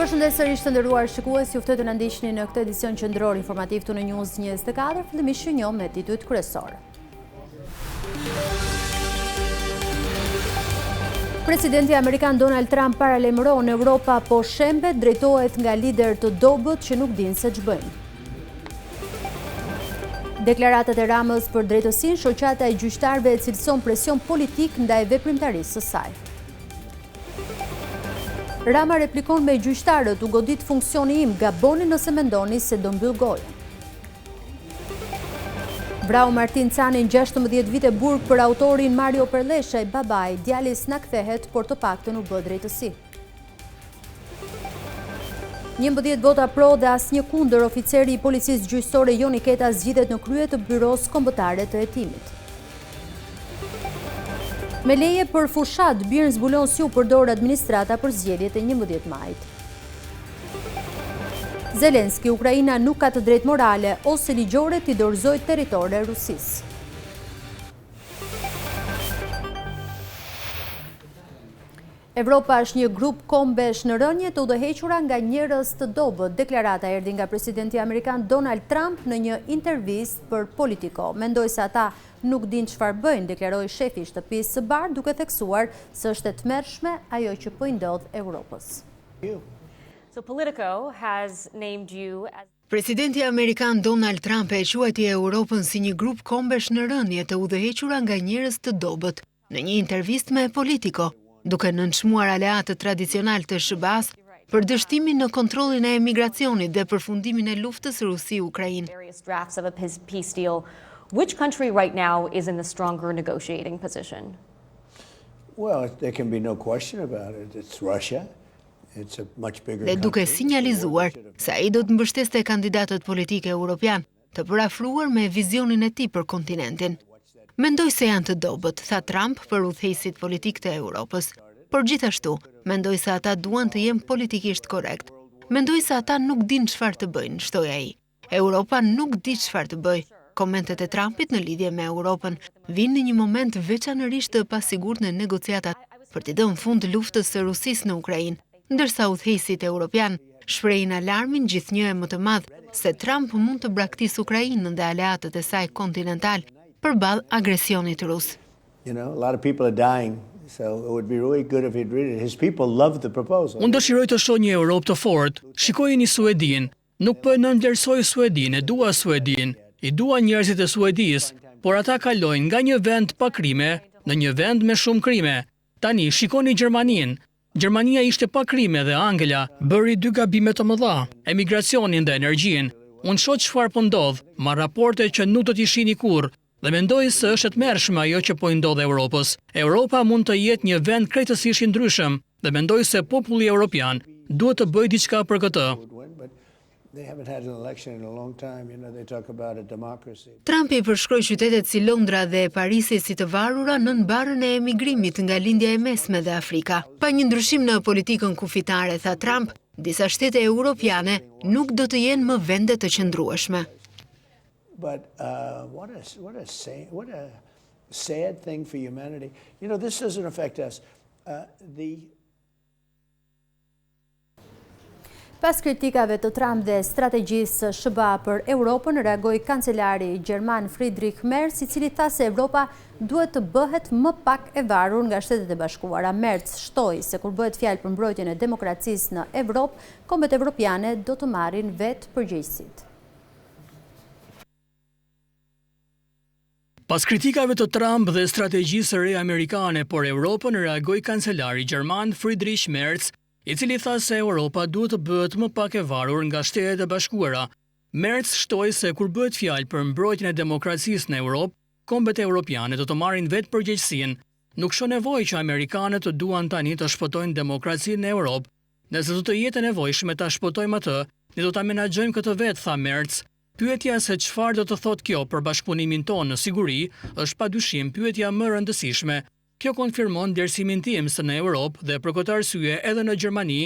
përshëndes sërish të nderuar shikues, ju ftoj të na ndiqni në këtë edicion qendror informativ këtu në News 24, fillimisht ju njoh me titujt kryesorë. Presidenti amerikan Donald Trump paralajmëron Europa po shembet, drejtohet nga liderë të dobët që nuk dinë se ç'bëjnë. Deklaratat e Ramës për drejtësinë, shoqata e gjyqtarëve e cilëson presion politik ndaj veprimtarisë së saj. Rama replikon me gjyqtarët, u godit funksioni im, gaboni nëse mendoni se do mbyll gojën. Vrau Martin Canin 16 vite burg për autorin Mario Perlleshaj, babai, djali s'na kthehet, por të paktën u bë drejtësi. 11 vota pro dhe asnjë kundër oficeri i policisë gjyqësore Joni Keta zgjidhet në krye të Byrosë Kombëtare të Hetimit. Me leje për fushatë, BIRN zbulon si u përdor administrata për zgjedhjet e 11 majit. Zelenski, Ukraina nuk ka të drejtë morale ose ligjore t'i dorëzojë territore Rusisë. Evropa është një grup kombesh në rënie të udhëhequra nga njerëz të dobët. Deklarata erdhi nga presidenti amerikan Donald Trump në një intervistë për Politico. Mendoj se ata nuk dinë çfarë bëjnë, deklaroi shefi i Shtëpisë së Bardhë, duke theksuar se është e tmerrshme ajo që po i ndodh Evropës. Presidenti amerikan Donald Trump e quajti Europën si një grup kombesh në rënie të udhëhequra nga njerëz të dobët. Në një intervistë me Politico, duke nënçmuar aleatët tradicionalë të SHBA-së për dështimin në kontrollin e emigracionit dhe përfundimin e luftës Rusi-Ukrainë. Which country right now is in the stronger negotiating position? Well, there can be no question about it. It's Russia. It's a much bigger Dhe duke country. sinjalizuar se ai do të mbështeste kandidatët politikë europianë të përafruar me vizionin e tij për kontinentin. Mendoj se janë të dobët, tha Trump për udhëheqësit politikë të Europës. Por gjithashtu, mendoj se ata duan të jenë politikisht korrekt. Mendoj se ata nuk dinë çfarë të bëjnë, shtoi ai. Europa nuk di çfarë të bëjë. Komentet e Trumpit në lidhje me Europën vijnë në një moment veçanërisht të pasigurt në negociatat për t'i dhënë fund luftës së Rusisë në Ukrainë, ndërsa udhëheqësit europianë shprehin alarmin gjithnjë e më të madh se Trump mund të braktisë Ukrainën dhe aleatët e saj kontinentalë përballë agresionit rus. You know, a lot of people are dying, so it would be really good if he'd read it. His people love the proposal. Unë dëshiroj të shoh një Europë të fortë. Shikojeni Suedinë. Nuk po e nënvlerësoj Suedinë, e dua Suedinë. I dua njerëzit e Suedisë, por ata kalojnë nga një vend pa krime në një vend me shumë krime. Tani shikoni Gjermaninë. Gjermania ishte pa krime dhe Angela bëri dy gabime të mëdha, emigracionin dhe energjinë. Unë shoh çfarë po ndodh, marr raporte që nuk do t'i shihni kurrë dhe mendoj se është e tmerrshme ajo që po i ndodh Europës. Europa mund të jetë një vend krejtësisht i ndryshëm dhe mendoj se populli europian duhet të bëjë diçka për këtë. They haven't had an election in a long time. You know, they talk about a democracy. Trumpi përshkroi qytetet si Londra dhe Parisi si të varura nën barrën e emigrimit nga Lindja e Mesme dhe Afrika. Pa një ndryshim në politikën kufitare, tha Trump, disa shtete europiane nuk do të jenë më vende të qëndrueshme. But uh, what a what a sa- what a sad thing for humanity. You know, this doesn't affect us. Uh, the Pas kritikave të Trump dhe strategjisë së SHBA për Europën, reagoi kancelari gjerman Friedrich Merz, i cili tha se Europa duhet të bëhet më pak e varur nga Shtetet e Bashkuara. Merz shtoi se kur bëhet fjalë për mbrojtjen e demokracisë në Evropë, kombet evropiane do të marrin vetë përgjegjësitë. Pas kritikave të Trump dhe strategjisë së re amerikane për Europën, reagoi kancelari gjerman Friedrich Merz, i cili tha se Europa duhet të bëhet më pak e varur nga Shtetet e Bashkuara. Merz shtoi se kur bëhet fjalë për mbrojtjen e demokracisë në Europë, kombet europiane do të marrin vetë përgjegjësinë. Nuk shoh nevojë që amerikanët të duan tani të shpëtojnë demokracinë në Europë. Nëse do të jetë e nevojshme ta shpëtojmë atë, ne do ta menaxhojmë këtë vetë, tha Merz. Pyetja se çfarë do të thotë kjo për bashkëpunimin tonë në siguri është padyshim pyetja më e rëndësishme. Kjo konfirmon vlerësimin tim se në Europë dhe për këtë arsye edhe në Gjermani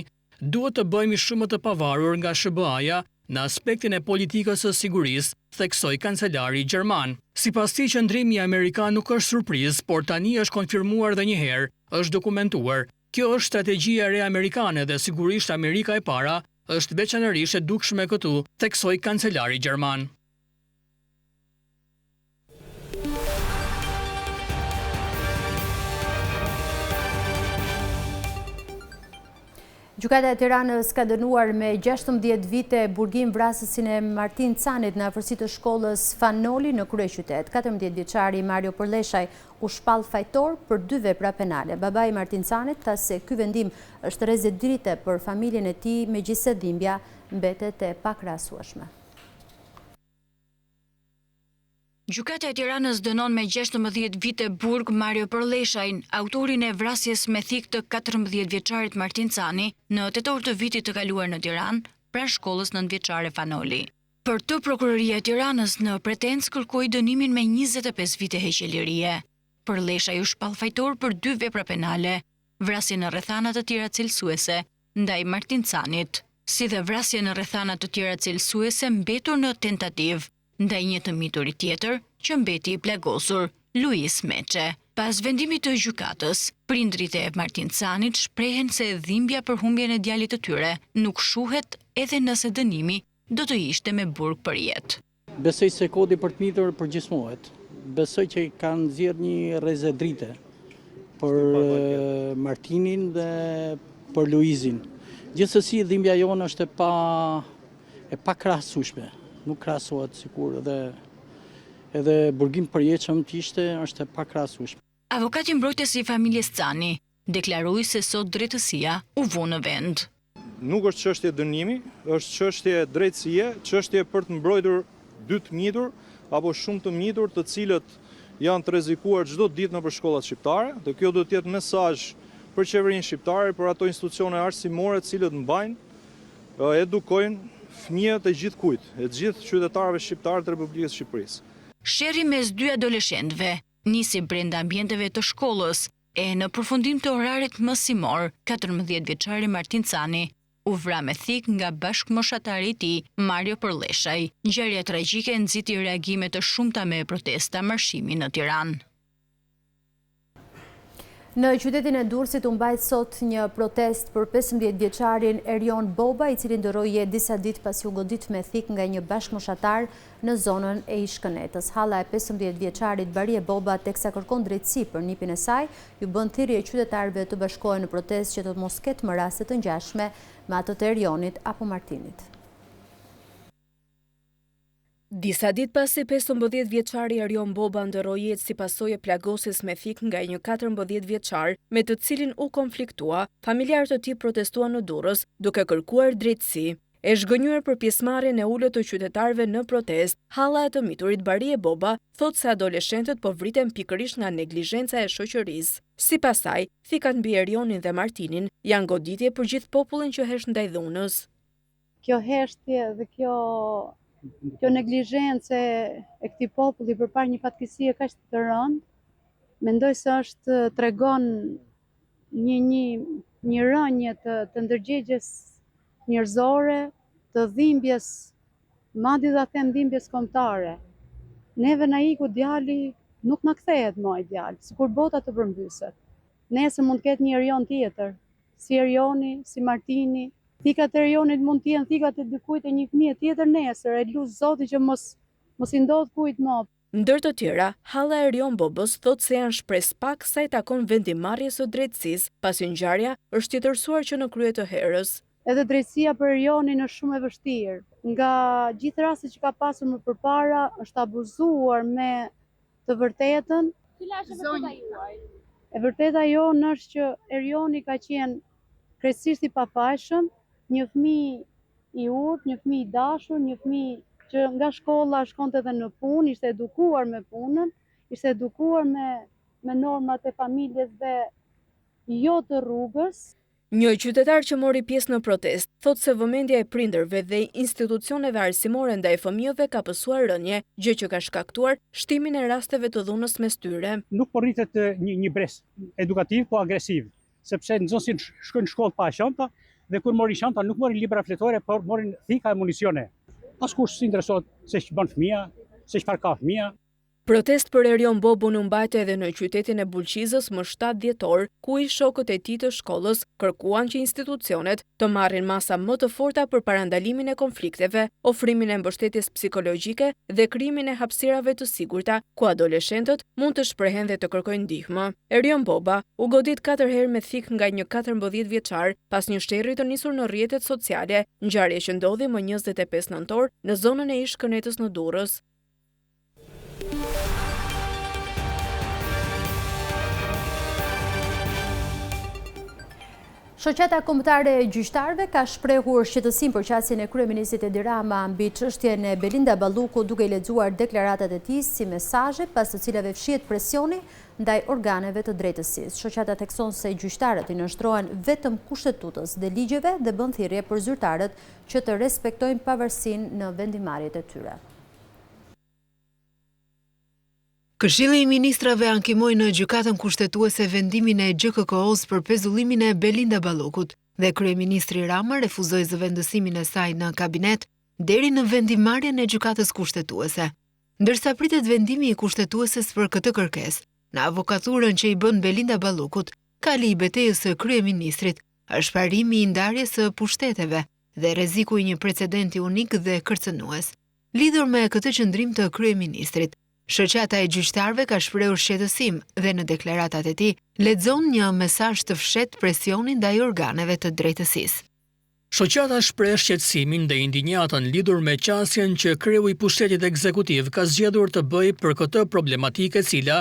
duhet të bëhemi shumë më të pavarur nga SHBA-ja në aspektin e politikës së sigurisë, theksoi kancelari gjerman. Sipas tij qëndrimi amerikan nuk është surprizë, por tani është konfirmuar edhe një herë, është dokumentuar. Kjo është strategjia e re amerikane dhe sigurisht Amerika e para është veçanërisht e dukshme këtu, theksoi kancelari gjerman. Gjykata e Tiranës ka dënuar me 16 vite burgim vrasësin e Martin Canit në afërsi të shkollës Fan Noli në kryeqytet. 14 vjeçari Mario Përlleshaj u shpall fajtor për dy vepra penale. Babai i Martin Canit tha se ky vendim është rreze drite për familjen e tij, megjithëse dhimbja mbetet e pakrahasueshme. Gjykata e Tiranës dënon me 16 vite burg Mario Përlleshajn, autorin e vrasjes me thikë të 14 vjeçarit Martin Cani, në tetor të vitit të kaluar në Tiranë, pranë shkollës nëntëvjeçare Fan Noli. Për të Prokuroria e Tiranës në pretencë kërkoi dënimin me 25 vite heqje lirie. Përlleshaj u shpall fajtor për dy vepra penale, vrasje në rrethana të tjera cilësuese ndaj Martin Canit, si dhe vrasje në rrethana të tjera cilësuese mbetur në tentativë ndaj një të mituri tjetër që mbeti i plagosur, Luis Meçe. Pas vendimit të gjykatës, prindërit e Martin Canit shprehen se dhimbja për humbjen e djalit të tyre nuk shuhet edhe nëse dënimi do të ishte me burg përjetë. Besoj se kodi për të mitur përgjysmohet. Besoj që kanë nxjerrë një rreze drite për Martinin dhe për Luizin. Gjithsesi dhimbja jonë është e pa e pakrahasueshme. Nuk krahasohet sikur edhe edhe burgim përjetshëm të ishte, është e pakrahasueshme. Avokati mbrojtës i familjes Cani deklaroi se sot drejtësia u vu në vend. Nuk është çështje dënimi, është çështje drejtësie, çështje për të mbrojtur dy të mitur apo shumë të mitur të cilët janë të rrezikuar çdo ditë nëpër shkollat shqiptare dhe kjo duhet të jetë mesazh për qeverinë shqiptare, për ato institucione arsimore të cilët mbajnë edukojnë fëmijët e gjithkujt, e të gjithë qytetarëve shqiptarë të Republikës së Shqipërisë. Sherri mes dy adoleshentëve nisi brenda ambienteve të shkollës e në përfundim të orarit mësimor, 14 vjeçari Martin Cani u vra me thikë nga bashkëmoshatari i tij, Mario Përlleshaj. Ngjarja tragjike nxiti reagime të shumta me protesta marshimi në Tiranë. Në qytetin e Durrësit u mbajt sot një protestë për 15 vjeçarin Erion Boba, i cili ndërroi jetë disa ditë pasi u godit me thikë nga një bashkëmoshatar në zonën e Ish-Kënetës. Halla e 15 vjeçarit Barie Boba teksa kërkon drejtësi për nipin e saj, ju bën thirrje qytetarëve të bashkohen në protestë që të mos ketë më raste të ngjashme me atë të Erionit apo Martinit. Disa ditë pasi 15 vjeçari Erion Boba ndërroi jetë si pasojë e plagosjes me thikë nga një 14 vjeçar me të cilin u konfliktua, familjarët e tij protestuan në Durrës, duke kërkuar drejtësi. E zhgënjyer për pjesëmarrjen e ulët të qytetarëve në protestë, halla e të miturit Barie Boba thotë se adoleshentët po vriten pikërisht nga neglizhenca e shoqërisë. Sipas saj, thikat mbi Erionin dhe Martinin janë goditje për gjithë popullin që hesht ndaj dhunës. Kjo heshtje dhe kjo kjo neglizhencë e këtij populli përpara një fatkeqësie kaq të rëndë, mendoj se është tregon një një një rënie të të ndërgjegjes njerëzore, të dhimbjes, madje do ta them dhimbjes kombëtare. Neve na iku djali, nuk na kthehet më ai djalë, sikur bota të përmbyset. Nesër mund të ketë një Erion tjetër, si Erioni, si Martini. Thikat e Erionit mund të jenë thikat e dikujt e një fëmije tjetër nesër, e lus Zotin që mos mos i ndodh kujt më. Ndër të tjera, halla e Erion Bobës thotë se janë shpresëpak sa i takon vendimmarrjes së drejtësisë, pasi ngjarja është tjetërsuar që në krye të herës. Edhe drejtësia për Erionin është shumë e vështirë. Nga gjithë rastet që ka pasur më përpara, është abuzuar me të vërtetën. Cila është e vërteta juaj? E vërteta jonë është që Erioni ka qenë krejtësisht i pafajshëm, një fëmijë i urtë, një fëmijë i dashur, një fëmijë që nga shkolla shkonte edhe në punë, ishte edukuar me punën, ishte edukuar me me normat e familjes dhe jo të rrugës. Një qytetar që mori pjesë në protestë, thotë se vëmendja e prindërve dhe institucioneve arsimore ndaj fëmijëve ka pësuar rënie, gjë që ka shkaktuar shtimin e rasteve të dhunës mes tyre. Nuk po rritet një një brez edukativ, po agresiv, sepse nxënësit shkojnë në shkollë pa çanta dhe kur morin çanta nuk morin libra fletore, por morin thika e municione. Askush s'interesohet se ç'bën fëmija, se çfarë ka fëmija. Protestë për Erion Bobën u mbajt edhe në qytetin e Bulqizës më 7 dhjetor, ku ish-shokët e tij të shkollës kërkuan që institucionet të marrin masa më të forta për parandalimin e konflikteve, ofrimin e mbështetjes psikologjike dhe krijimin e hapësirave të sigurta ku adoleshentët mund të shprehen dhe të kërkojnë ndihmë. Erion Boba u godit katër herë me thikë nga një 14 vjeçar pas një sherri të nisur në rrjetet sociale, ngjarje që ndodhi më 25 nëntor në zonën e ish-Kënetës në Durrës. Shoqata Kombëtare e Gjyqtarëve ka shprehur shqetësim për qasjen e kryeministrit Edi Rama mbi çështjen e Belinda Ballukut duke i lexuar deklaratat e tij si mesazhe pas të cilave fshihet presioni ndaj organeve të drejtësisë. Shoqata thekson se gjyqtarët i nënshtrohen vetëm kushtetutës dhe ligjeve dhe bën thirrje për zyrtarët që të respektojnë pavarësinë në vendimmarrjet e tyre. Këshilli i Ministrave ankimoi në Gjykatën Kushtetuese vendimin e GJKKO-së për pezullimin e Belinda Ballukut dhe kryeministri Rama refuzoi zëvendësimin e saj në kabinet deri në vendimmarrjen e Gjykatës Kushtetuese. Ndërsa pritet vendimi i Kushtetueses për këtë kërkesë, në avokaturën që i bën Belinda Ballukut, kali i betejës së kryeministrit është parimi i ndarjes së pushteteve dhe rreziku i një precedenti unik dhe kërcënues. Lidhur me këtë qëndrim të kryeministrit, Shoqata e Gjyqtarëve ka shprehur shqetësim dhe në deklaratat e tij lexon një mesazh të fshehtë presioni ndaj organeve të drejtësisë. Shoqata shpreh shqetësimin dhe indinjatën lidhur me qasjen që kreu i pushtetit ekzekutiv ka zgjedhur të bëjë për këtë problematikë e cila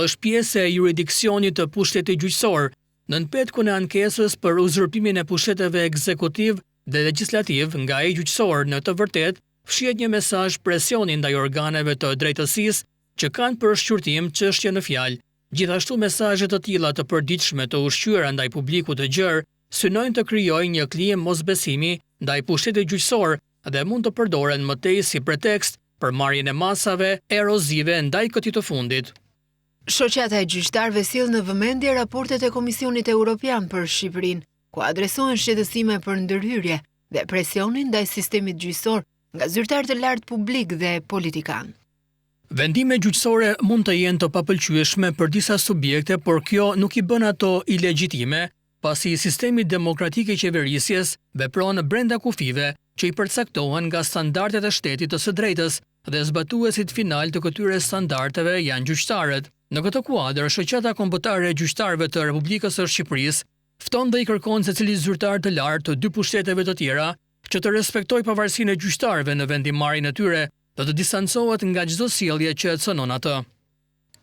është pjesë e juridiksionit të pushtetit gjyqësor, nën petkun e ankesës për uzurpimin e pushteteve ekzekutiv dhe legjislativ nga ai gjyqësor në të vërtetë fshihet një mesazh presioni ndaj organeve të drejtësisë që kanë për shqyrtim çështjen në fjalë. Gjithashtu mesazhe të tilla të përditshme të ushqyera ndaj publikut të gjerë synojnë të krijojnë një klimë mosbesimi ndaj pushtetit gjyqësor dhe mund të përdoren më tej si pretekst për marrjen e masave erozive ndaj këtij të fundit. Shoqata e Gjyqtarëve sjell në vëmendje raportet e Komisionit Europian për Shqipërinë, ku adresohen shqetësime për ndërhyrje dhe presionin ndaj sistemit gjyqësor nga zyrtarë të lartë publikë dhe politikanë. Vendimet gjyqësore mund të jenë të papëlqyeshme për disa subjekte, por kjo nuk i bën ato ilegjitime, pasi sistemi demokratik i qeverisjes vepron brenda kufijve që i përcaktohen nga standardet e shtetit të së drejtës dhe zbatuesit finalë të këtyre standardeve janë gjyqtarët. Në këtë kuadër, Shoqata Kombëtare e Gjyqtarëve të Republikës së Shqipërisë fton dhe i kërkon secilit zyrtar të lartë të dy pushteteve të tjera që të respektojë pavarësinë e gjyqtarëve në vendimmarrjen e tyre dhe të distancohet nga çdo sjellje që e cënon atë.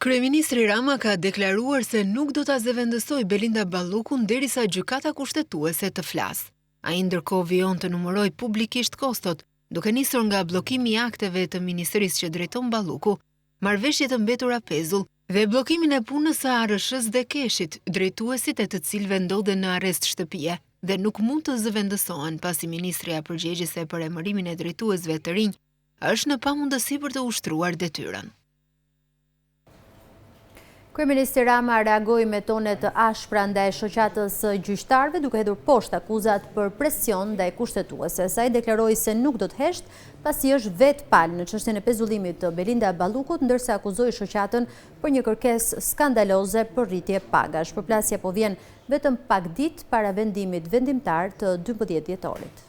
Kryeministri Rama ka deklaruar se nuk do ta zëvendësojë Belinda Ballukun derisa Gjykata Kushtetuese të flasë. Ai ndërkohë vijon të numërojë publikisht kostot, duke nisur nga bllokimi i akteve të ministrisë që drejton Balluku, marrëveshje të mbetura pezull, dhe bllokimin e punës së ARRSH-së dhe KESH-it, drejtuesit e të cilëve ndodhen në arrest shtëpie dhe nuk mund të zëvendësohen pasi ministrja përgjegjëse për emërimin e drejtuesve të rinj është në pamundësi për të ushtruar detyrën. Kryeministri Rama reagoi me tone të ashpra ndaj shoqatës së gjyqtarëve duke hedhur poshtë akuzat për presion ndaj kushtetueses. Ai deklaroi se nuk do të heshtë pasi është vetë palë në çështjen e pezullimit të Belinda Ballukut, ndërsa akuzoi shoqatën për një kërkesë skandaloze për rritje pagash. Përplasja po vjen vetëm pak ditë para vendimit vendimtar të 12 dhjetorit.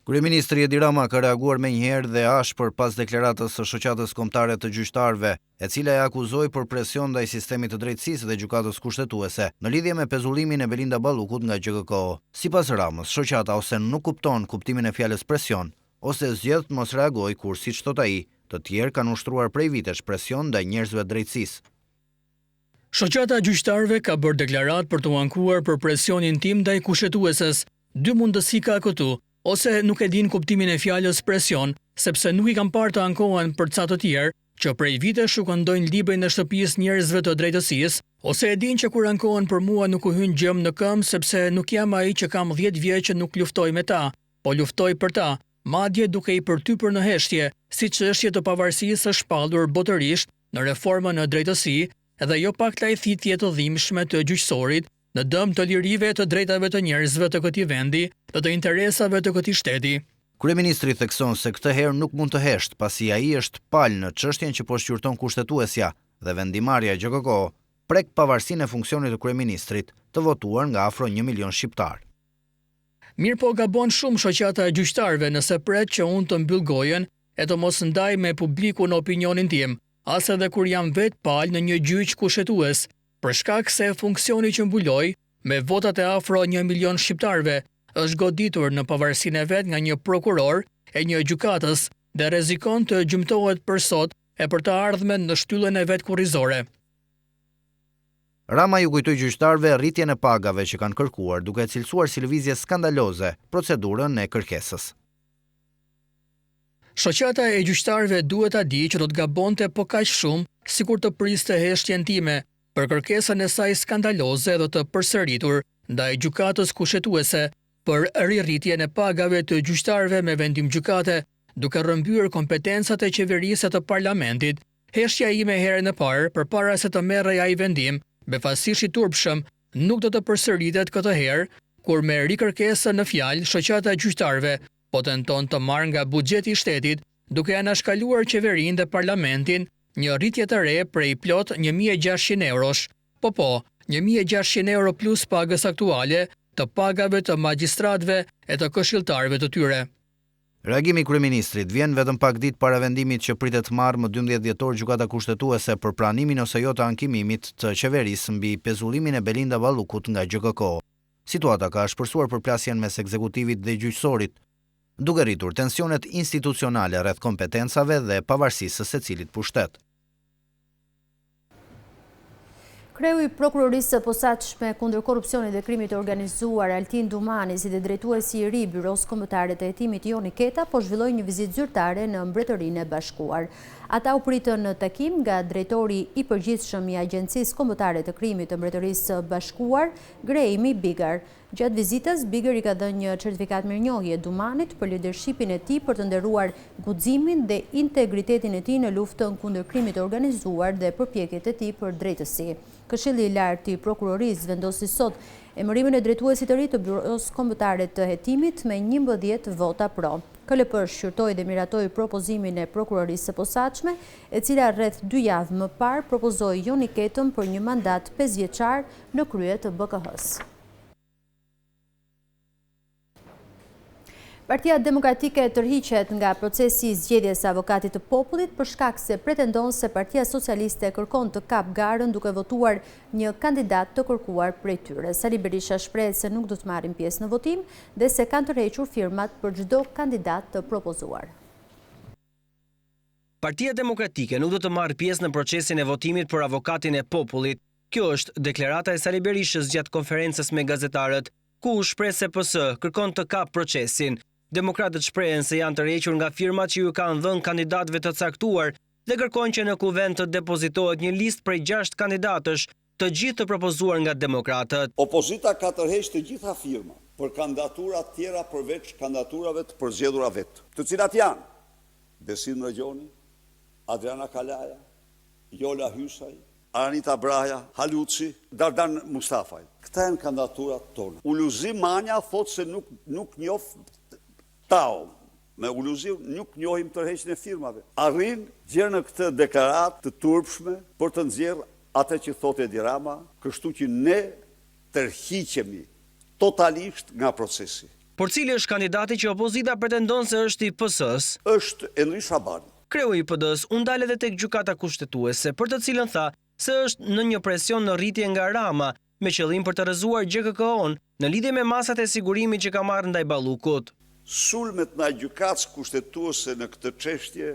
Kryeministri Edi Rama ka reaguar menjëherë dhe ashpër pas deklaratës së Shoqatës Kombëtare të Gjyqtarëve, e cila e akuzoi për presion ndaj sistemit të drejtësisë dhe Gjykatës Kushtetuese, në lidhje me pezullimin e Belinda Ballukut nga GJKKO. Sipas Ramës, shoqata ose nuk kupton kuptimin e fjalës presion, ose zgjedh të mos reagojë kur, siç thotë ai, të tjerë kanë ushtruar prej vitesh presion ndaj njerëzve të drejtësisë. Shoqata e Gjyqtarëve ka bërë deklaratë për t'u ankuar për presionin tim ndaj Kushtetueses. Dy mundësi ka këtu, ose nuk e dinë kuptimin e fjalës presion, sepse nuk i kam parë të ankohen për ca të tjerë, që prej vitesh u këndojnë librin e shtëpisë njerëzve të drejtësisë, ose e dinë që kur ankohen për mua nuk u hyn gjemb në këmbë sepse nuk jam ai që kam dhjetë vjet që nuk luftoj me ta, po luftoj për ta, madje duke i përtypur në heshtje, si çështje të pavarësisë së shpallur botërisht në reformën në drejtësi dhe jo pak lajthitje të dhimbshme të gjyqësorit në dëm të lirive e të drejtave të njerëzve të këtij vendi dhe të interesave të këtij shteti. Kryeministri thekson se këtë herë nuk mund të heshtë, pasi ai është palë në çështjen që po shqyrton Kushtetuesja dhe vendimmarrja e GJKKO prek pavarësinë e funksionit të kryeministrit, të votuar nga afro një milion shqiptarë. Mirëpo gabon shumë Shoqata e Gjyqtarëve nëse pret që unë të mbyll gojën e të mos ndaj me publikun opinionin tim, as edhe kur jam vetë palë në një gjyq kushtetues, për shkak se funksioni që mbuloj, me votat e afro një milion shqiptarëve, është goditur në pavarësinë e vet nga një prokuror e një gjykatës dhe rrezikon të gjymtohet për sot e për të ardhmen në shtyllën e vet kurrizore. Rama iu kujtoi gjyqtarëve rritjen e pagave që kanë kërkuar, duke e cilësuar si lëvizje skandaloze procedurën e kërkesës. Shoqata e Gjyqtarëve duhet ta dijë që do të gabonte po kaq shumë sikur të priste heshtjen time për kërkesën e saj skandaloze dhe të përsëritur ndaj Gjykatës Kushtetuese për rirritjen e pagave të gjyqtarëve me vendim gjykate, duke rrëmbyer kompetencat e qeverisë e të parlamentit. Heshtja ime herën e parë, përpara se të merrej ai vendim, befasisht i turpshëm, nuk do të përsëritet këtë herë, kur me rikërkesën në fjalë, Shoqata e Gjyqtarëve po tenton të marrë nga buxheti i shtetit, duke anashkaluar qeverinë dhe parlamentin, një rritje të re prej plot 1600 eurosh. Po po, 1600 euro plus pagës aktuale të pagave të magjistratëve e të këshilltarëve të tyre. Reagimi i kryeministrit vjen vetëm pak ditë para vendimit që pritet të marrë më 12 dhjetor Gjykata Kushtetuese për pranimin ose jo të ankimimit të qeverisë mbi pezullimin e Belinda Ballukut nga GJKKO. Situata ka ashpërsuar përplasjen mes ekzekutivit dhe gjyqësorit, duke rritur tensionet institucionale rreth kompetencave dhe pavarësisë së secilit pushtet. Kreu i Prokurorisë së Posaçme kundër Korrupsionit dhe Krimit të Organizuar, Altin Dumani, si dhe drejtuesi i ri i Byrosë Kombëtare të Hetimit, Joni Keta, po zhvillojnë një vizitë zyrtare në Mbretërinë e Bashkuar. Ata u pritën në takim nga drejtori i përgjithshëm i Agjencisë Kombëtare të Krimit të Mbretërisë së Bashkuar, Graeme Biggar. Gjatë vizitës, Biggar i ka dhënë një certifikatë mirënjohje Dumanit për lidershipin e tij për të nderuar guximin dhe integritetin e tij në luftën kundër krimit të organizuar dhe përpjekjet e tij për drejtësi. Këshilli i Lartë i Prokurorisë vendosi sot emërimin e drejtuesit të ri të Byrosë Kombëtare të Hetimit me 11 vota pro. KLP shqyrtoi dhe miratoi propozimin e Prokurorisë së Posaçme, e cila rreth dy javë më parë propozoi Joni Ketën për një mandat pesëvjeçar në krye të BKH-së. Partia Demokratike tërhiqet nga procesi i zgjedhjes së avokatit të popullit për shkak se pretendon se Partia Socialiste kërkon të kapë garën duke votuar një kandidat të kërkuar prej tyre. Sali Berisha shprehet se nuk do të marrin pjesë në votim dhe se kanë tërhequr firmat për çdo kandidat të propozuar. Partia Demokratike nuk do të marrë pjesë në procesin e votimit për avokatin e popullit. Kjo është deklarata e Sali Berishës gjatë konferencës me gazetarët, ku u shpreh se PS kërkon të kapë procesin. Demokratët shprehen se janë tërhequr nga firmat që ju kanë dhënë kandidatëve të caktuar dhe kërkojnë që në Kuvend të depozitohet një listë prej 6 kandidatësh, të gjithë të propozuar nga demokratët. Opozita ka tërheq të gjitha firmat për kandidatura të tjera përveç kandidaturave të përzgjedhura vetë, të cilat janë Besim Ndregjoni, Adriana Kalaja, Jola Hysaj, Aranita Braja, Haluci, Dardan Mustafaj. Këta janë kandidaturat tona. Uluzi Manja thotë se nuk nuk njoh Tao. Me Uluzi nuk njohim tërheqjen e firmave. Arrin gjer në këtë deklaratë të turpshme për të nxjerrë atë që thotë Edi Rama, kështu që ne tërhiqemi totalisht nga procesi. Por cili është kandidati që opozita pretendon se është i PS-së? Është Endri Shabani. Kreu i PD-së u ndal edhe tek Gjykata Kushtetuese, për të cilën tha se është nën një presion në rritje nga Rama, me qëllim për të rrëzuar GJKKO-n në lidhje me masat e sigurimit që ka marrë ndaj Ballukut. Sulmet ndaj Gjykatës Kushtetuese në këtë çështje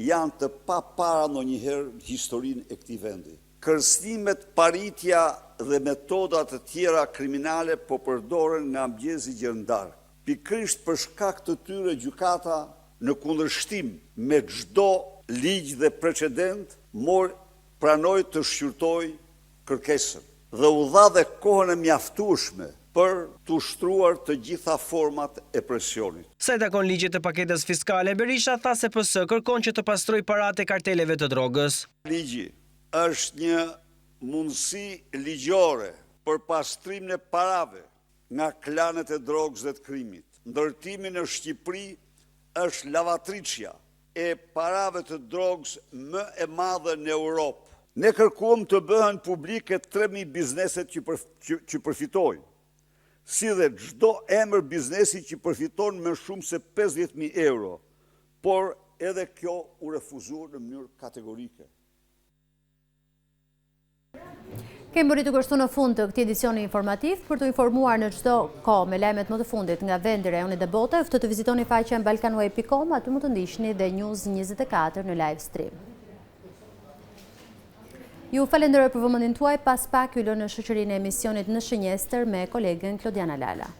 janë të papara ndonjëherë në historinë e këtij vendi. Kërcënimet, paritja dhe metoda të tjera kriminale po përdoren nga mëngjesi gjer në darkë. Pikërisht për shkak të tyre gjykata në kundërshtim me çdo ligj dhe precedent mori pranoi të shqyrtojë kërkesën dhe u dha dhe kohën e mjaftueshme për të ushtruar të gjitha format e presionit. Sa i takon ligjit të paketës fiskale, Berisha tha se PS kërkon që të pastrojë paratë e karteleve të drogës. Ligji është një mundësi ligjore për pastrimin e parave nga klanet e drogës dhe të krimit. Ndërtimi në Shqipëri është lavatriçja e parave të drogës më e madhe në Europë. Ne kërkuam të bëhen publike 3000 bizneset që që përfitojnë, si dhe çdo emër biznesi që përfiton më shumë se 50.000 euro, por edhe kjo u refuzua në mënyrë kategorike. Kemi mbërritur kështu në fund të këtij edicioni informativ për t'u informuar në çdo kohë me lajmet më të fundit nga vendi, rajoni dhe bota, ju ftoj të vizitoni faqen balkanweb.com, aty mund të ndiqni dhe News 24 në live stream. Ju falenderoj për vëmendjen tuaj, pas pak ju lë në shoqërinë e emisionit në shënjestër me kolegen Klodiana Lala.